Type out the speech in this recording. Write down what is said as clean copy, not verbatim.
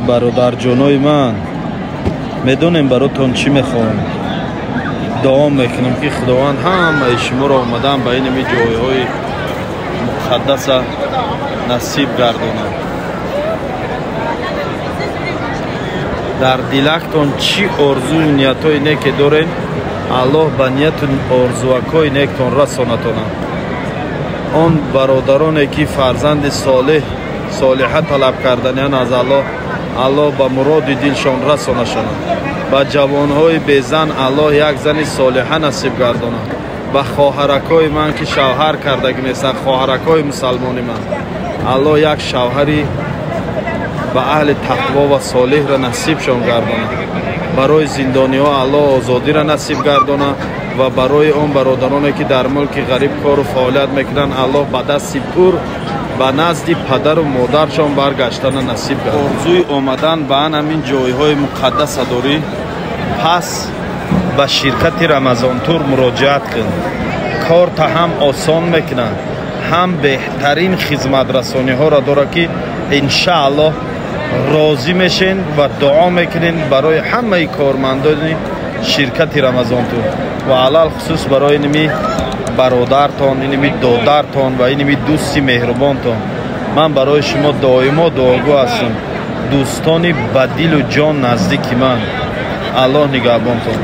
Бародарҷонои ман, медонем баротон чӣ мехоҳам. Дуо мекунам, ки Худованд ҳамаи шуморо омадан ба инами ҷойҳои муқаддаса насиб гардонад. Дар дилактон чӣ орзую ниятҳои неке доред, Аллоҳ ба нияту орзуакҳои нектон расонатонад. Он бародароне ки фарзанди солеҳ солиҳа талаб карданиян аз Аллоҳ, Аллоҳ ба муроди дилшон расонашонад. Ба ҷавонҳои безан Аллоҳ як зани солиҳа насиб гардонад. Ба хоҳаракҳои ман ки шавҳар кардагӣ нестанд, хоҳаракҳои мусалмони ман, Аллоҳ як шавҳари ба аҳли тақво ва солиҳра насибшон гардонад. Барои зиндониҳо Аллоҳ озодиро насиб гардонад ва барои он бародароне ки дар мулки ғариб кору фаъолият мекунанд, Аллоҳ ба дасти пур ба назди падару модаршон баргаштана насиб гардонад. Орзуи омадан ба ан ҳамин ҷойҳои муқаддаса дорӣ, пас ба ширкати Рамазонтур муроҷиат кун. Корта ҳам осон мекунад, ҳам беҳтарин хизматрасониҳоро дорад, ки иншааллоҳ розӣ мешен ва дуо мекунен барои ҳамаи кормандони ширкати Рамазонтур ва алалхусус барои иними бародартон, иними додартон ва иними дӯсти меҳрубонтон. Ман барои шумо доимо дуогӯ ҳастам, дӯстони ба дилу ҷон наздики ман. Аллоҳ нигаҳбонтон.